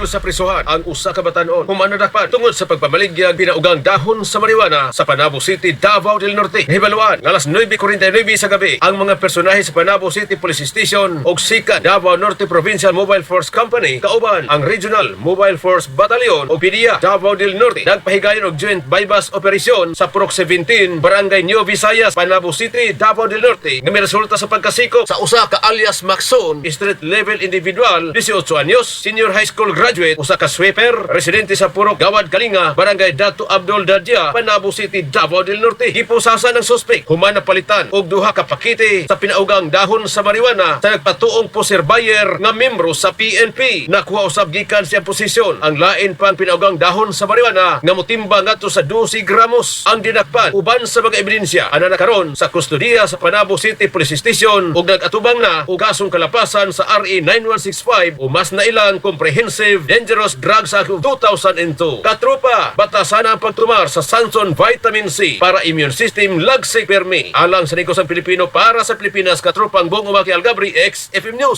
Gisulod sa prisuhan ang usa ka batanon human nadakpan tungod sa pagpamaligyag pinaugang dahon sa marijuana sa Panabo City, Davao del Norte. Nahibaluan nga alas 9:49 sa gabi, ang mga personahe sa Panabo City Police Station og Sikan Davao Norte Provincial Mobile Force Company kauban ang Regional Mobile Force Battalion og PDEA Davao del Norte nagpahigayon og joint buy-bust operation sa Purok 17, Barangay New Visayas, Panabo City, Davao del Norte nga miresulta sa pagkasikop sa usa ka alias Maxon, street level individual, 18 anyos, senior high school graduate, usa ka sweeper, residente sa Purok Gawad Kalinga, Barangay Dato Abdul Dadia, Panabo City, Davao del Norte. Gipusasan ang suspect human napalitan og duha ka pakete sa pinaugang dahon sa marijuana sa nagpatuong poseur buyer nga membro sa PNP. Nakuha usab gikan sa posisyon ang lain pang pinaugang dahon sa marijuana nga motimbang ngadto sa 12 gramos. Ang dinakpan uban sa mga ebidensya ana na karon sa kustodiya sa Panabo City Police Station ug nag-atubang na og kasong kalapasan sa RA 9165 o mas nailang Comprehensive Dangerous Drugs Act of 2002. Katropa, batasan ang pagtumar sa Sanson Vitamin C para immune system lagsik permi. Alang sa Negosyo Pilipino para sa Pilipinas, katropang Bong Umaki Algabri, XFM News.